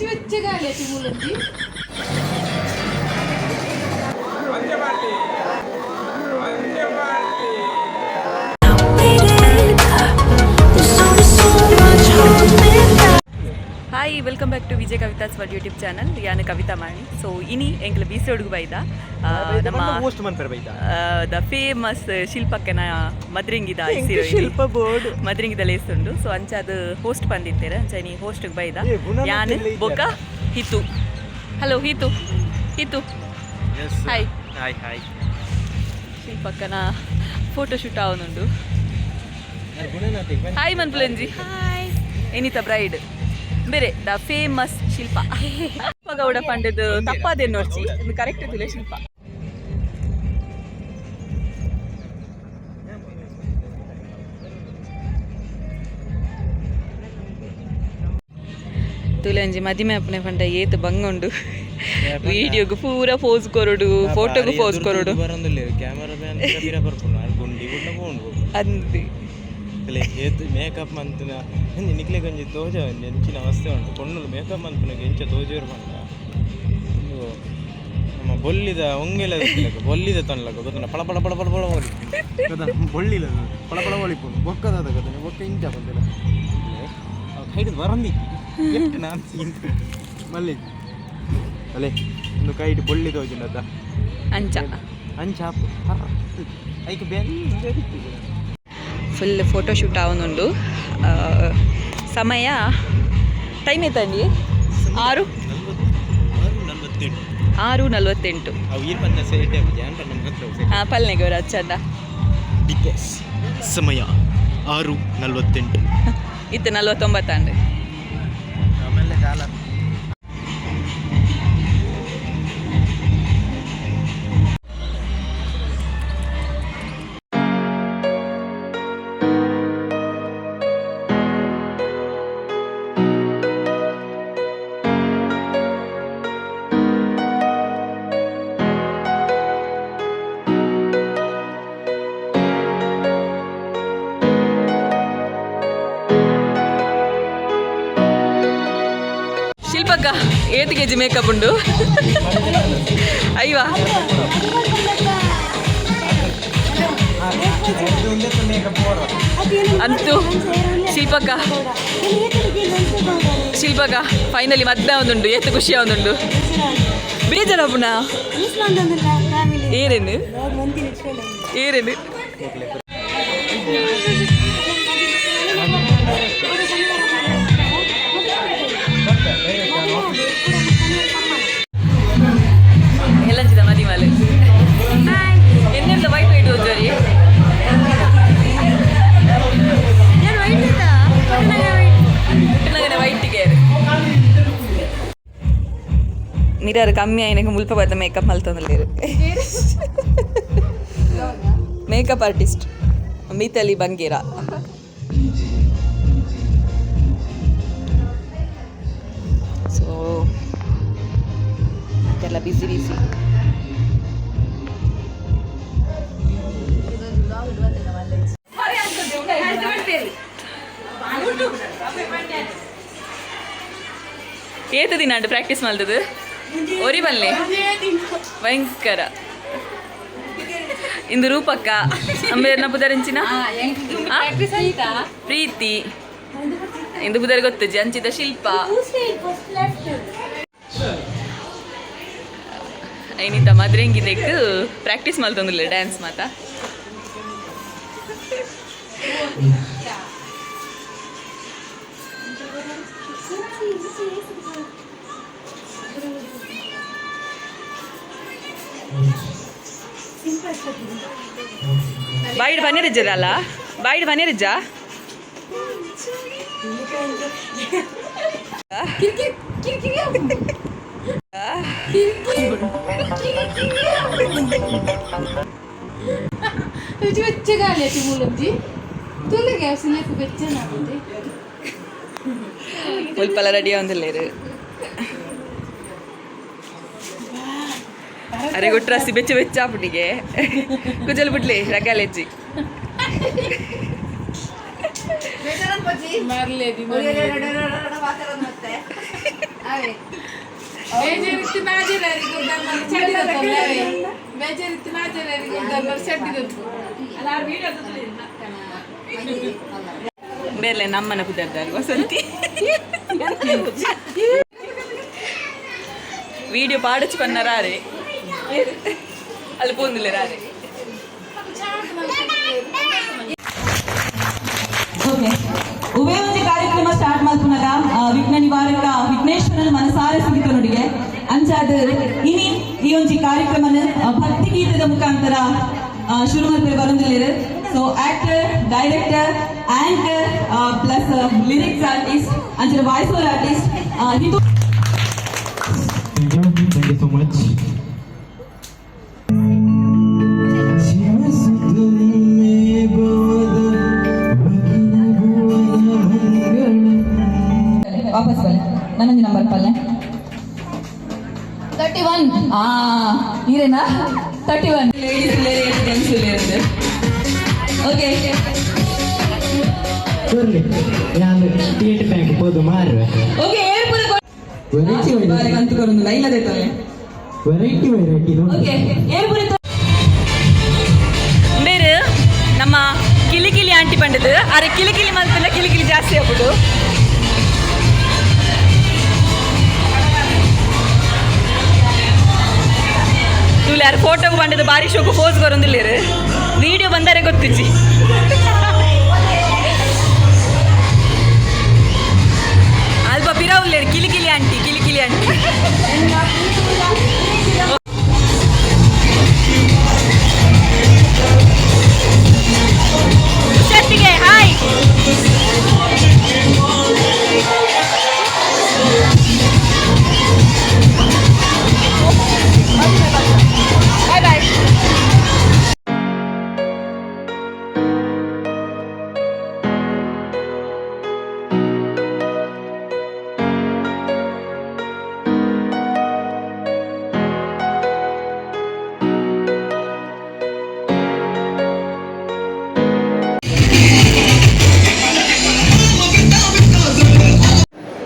ಬೆಚ್ಚಗಾಲಿ ಮೂಲಂಜಿ. There's only so much holding back. Hi, welcome back to Vijay Kavitha's world YouTube channel. ಯಾನ್ ಕವಿತಾ ಮಾಣಿ. ಸೊ ಇನಿ ಎಂಕ್ಲ ಬೀಸೋಡುಗು ಬೈದ ನಮ್ಮ ಪೋಸ್ಟ್ ಮನ್ಪೆರ್ ಬೈದ. The famous ಶಿಲ್ಪಕ್ಕನ ಮದ್ರಿಂಗಿದ ಶಿಲ್ಪ ಬೋರ್ಡ್. ಮದ್ರಿಂಗಿದ ಲೇಸ್ ಉಂಡು. ಸೊ ಅಂಚ ಅದು ಹೋಸ್ಟ್ ಬಂದಿತ್ತೇರೆ, ಅಂಚ ನೀ ಹೋಸ್ಟ್ ಬೈದ. ಏ, ಗುಣನ ಯಾನ್ ಇಲ್ಲ ಇದ್ಯಾ? ಬೊಕ Hithu. Hello Hithu, Hithu. Hi. Hi hi. ಶಿಲ್ಪಕ್ಕನ ಫೋಟೋ ಶೂಟ್ ಆವೊಂದುಂಡು. ಹಾಯ್ ಮನ್ಪುಲಂಜಿ. ಹಾಯ್. ಎನಿತ ಬ್ರೈಡ್ ಬೇರೆ the famous Shilpa Gowda ಪಂಡದು ತಪ್ಪಾದೇನು ನೋಡ್ಚಿ, ಕರೆಕ್ಟ್ ತುಲೆ ಶಿಲ್ಪ. ತುಲಂಜಿ ಮದಿಮೆ ಅಪ್ಪನೆ ಪಂಡ ಏತ್ ಬಂಗುಂಡು. ವಿಡಿಯೋಗು ಪೂರ ಪೋಸ್ ಕೊರಡು, ಫೋಟೋಗು ಪೋಸ್ ಕೊರಡು. ಬರಂದಿಲ್ಲ, ಕ್ಯಾಮರಾ ಮ್ಯಾನ್ ಪಿರ ಬರ್ಪುಂಡು, ಆರ್ ಗುಂಡಿ ಗುಂಡ ಪೋಂಡು. ಅಂದ್. ಅಲೆ ಏತ್ ಮೇಕಪ್ ಮಂತುನ ನಿಕ್ಲೆ ಒಂಜಿ ತೋಜ ಒಂಜಿ ಎಂಚಿನ ಅವಸ್ಥೆ ಉಂಟು. ಪೊಣ್ಣುಲು ಮೇಕಪ್ ಮನ್ಪುನಗ ಎಂಚ ತೋಜೋರು ಪಂಡ, ಉಂದು ನಮ್ಮ ಬೊಲ್ಲಿದ ಒಂಗೆಲ ಬೊಲ್ಲಿದ ತನ್ಲಕ ಗೊತ್ತುಂಡ, ಪಳ ಪಳ ಪಳ ಪಳ ಪಳ ಒಲಿ ಗೊತ್ತಾ, ಬೊಳ್ಳಿಲ ಪಳ ಪಳ ಒಳಿಪುಂಡು. ಬೊಕ್ಕದಾದ ಗೊತ್ತುಂಡ, ಬೊಕ್ಕ ಇಂಚ ಬಂದಿಲ್ಲ ಕೈಡ್ ಬರಂದಿ ಎಷ್ಟು ನಾನು ಸೀನ್ ಮಲ್ಲಿ ಅಲೆ ಒಂದು ಕೈಡ್ ಬೊಳ್ಳಿ ತೋಜುಂಡದ. ಅಂಚ. ಅಂಚ ಐಕ್ ಬೆನ್. ಫುಲ್ ಫೋಟೋ ಶೂಟ್ ಆವೊಂದುಂಡು. ಸಮಯ ಟೈಮ್ ಐತಂಡಿ? 6. 6:48. 6:48. ಅವು ಈರ್ ಬಂದ ಸೆಟ್ ಜಾನ್ ನಮ್ಮ ಹತ್ರ. ಹಾಂ, ಪಲ್ನೆಗೌರ ಅಚ್ಚಂಡ. Because ಸಮಯ 6:48. ಇತ್ತು 49 ಅಂಡ್. ಆಮೇಲೆ ಕಾಲ. ಶಿಲ್ಪಕ್ಕ, ಏತ್ ಕೆಜಿ ಮೇಕಪ್ ಉಂಡು? ಅಯ್ಯವಾ. ಅಂತೂ ಶಿಲ್ಪಕ್ಕ, ಶಿಲ್ಪಕ್ಕ, ಫೈನಲಿ ಮದ್ವೆ ಒಂದುಂಡು. ಏತ್ ಖುಷಿ ಒಂದುಂಡು. ಬೇಜಾರ ಪುನಃ. ಏರೇನು ಏರೇನು? ಎಲ್ಲಂಚಿದ ಮದಿಮಾಲೆ ಎನ್ನೆಲ್ಲ ವೈಟ್ ವೈಟ್ ಹೋಜರಿ. ವೈಟಿಗೆ ಮಿರರ್ ಕಮ್ಮಿ ಆಯ್ನಗ ಮುಲ್ಪ ಬತ್ತ ಮೇಕಪ್ ಮಲ್ತೊಂದುಲ್ಲೆರ್. Makeup artist Mithali Bangera. So ಮತ್ತೆಲ್ಲ ಬಿಸಿ ಬಿಸಿ. ಏತು ದಿನ ಪ್ರಾಕ್ಟೀಸ್ ಮಲ್ತದು? ಒರಿ ಬಲ್ಲೆ ಭಯಂಕರ. ಇಂದು ರೂಪಕ್ಕ ಅಂಬೇರ್ನ ಪುದರಿಂಚಿನ ಪ್ರೀತಿ. ಇಂದು ಪುದರ್ ಗೊತ್ತು ಅಂಚಿದ ಶಿಲ್ಪ. ಏನಿತ್ತ ಮದ್ರೆಂಗಿದೆಕ್ ಪ್ರಾಕ್ಟೀಸ್ ಮಲ್ತೊಂದುಲ್ಲೆ ಡ್ಯಾನ್ಸ್ ಮಾತ. ಬಾಯಿಡ್ ಪನ್ನೀರಿಜ್ಜಲ್ಲ, ಬಾಯಿಡ್ ಪನ್ನೀರಿಜ್ಜ. ಕಿರಿಕಿರಿ. ರುಚಿ ಬೆಚ್ಚಗಾಲಿ ಅತಿ ಮೂಲಂಜಿ ತುಲಿಗೆ ಸಿಲಕ್ ಬೆಚ್ಚನಾಗುತ್ತೆ. ಮುಲ್ಪಲ ರೆಡಿ ಆವೊಂದುಲ್ಲೆರ್. ಅರೆ ಗುಟ್ರಾಸಿ ಬೆಚ್ಚ ಬೆಚ್ಚ ಆಪುಂಡಿಗೆ. ಕುಜಲ್ ಬುಡ್ಲೆ ರಗಾಲೆಜ್ಜಿ. ಮರ್ಲೇದಿ. ಬೇಜಾರಿತ್ತು ನಾಜರಾರಿ ಚಡ್ಡಿ, ಬೇಜಾರಿತ್ತು ನಾಜರಾರಿ ಚಡ್ಡಿ. ಬೇರೆ ನಮ್ಮನ ಕುದರ್ದಾರು ವಸಂತಿ. ವಿಡಿಯೋ ಪಾಡಚ್ ಪನ್ನರಾರೆ, ಅಲ್ಲಿ ಪೋಂದಿಲ್ಲ ರಾರೆ. ಓಕೆ, ಉಭಯ ಒಂಜಿ ಕಾರ್ಯಕ್ರಮ ಸ್ಟಾರ್ಟ್ ಮಲ್ಪುನಗ ವಿಘ್ನ ನಿವಾರಕ ವಿಘ್ನೇಶ್ವರನ ಮನಸಾರೆ ಸುಗಿತನೊಡಿಗೆ. ಅಂಚಾದ್ ಇನಿ ಈ ಒಂಜಿ ಕಾರ್ಯಕ್ರಮನ ಭಕ್ತಿ ಗೀತದ ಮುಖಾಂತರ ಶುರು ಮಲ್ಪೆ ಬರೊಂದಿಲ್ಲೆರ್. So actor, director, anchor, plus lyrics artist, ಅಂಚನೆ voice over artist Hithu. Thank you, thank you so much. ಶಿವಸುತನೆ ಭವದ ಭಗಿನ ಭುವನ ಮಂಗಳ. ವಾಪಸ್ ಬಲ್ಲೆ, ನನ್ನೊಂಜಿ ನಂಬರ್ ಪಲ್ಲೆ. 31. ಆ ಈರೇನಾ 31? ಲೇಡೀಸ್ ಲೇರಿ, ಜೆಂಟ್ಸ್ ಲೇರಿ. ಓಕೆ. ಬರ್ಲಿ, ನಾನು ಸ್ಟೇಟ್ ಬ್ಯಾಂಕ್ ಪೋದು ಮಾರುವೆ. ಓಕೆ, ಏರ್ಪುರ. ವೆರೈಟಿ. ಬಾಲೆಗ್ ಕೊರೊಂದು ಲೈನ್ ತಲೆ. Variety variety. Okay, ಏರ್ಪುರ. ಬೇರೆ ನಮ್ಮ ಕಿಲಿ ಕಿಲಿ ಆಂಟಿ ಪಂಡದು. ಅರೆ, ಕಿಲಿ ಕಿಲಿ ಮಲ್ತನ, ಕಿಲಿ ಕಿಲಿ ಜಾಸ್ತಿ ಆಗ್ಬಿಡು. ಇವ್ಲು ಯಾರು ಫೋಟೋಗೆ ಬಂದದ್ದು ಬಾರಿ ಶೋಕು ಫೋಸ್ ಬರೋದಿಲ್ಲ. ವಿಡಿಯೋ ಬಂದರೆ ಗೊತ್ತಿಜ್ಜಿ. ಅಲ್ಪ ಪಿರವುಲ್ಲೇರು. ಕಿಲಿ ಕಿಲಿ ಆಂಟಿ, ಕಿಲಿ ಕಿಲಿ ಆಂಟಿ. ಶೆಟ್ಟಿಗೆ ಹಾಯ್. Bye bye.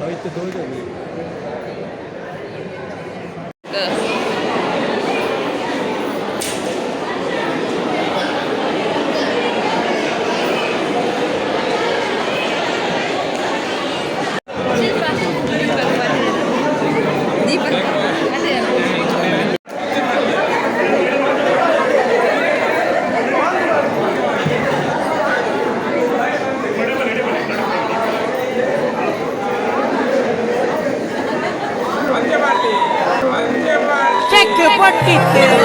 ಹೋಯ್ತು ತೋಜ. ಚೆಕ್ ಕೊಟ್ಟಿತ್ತು.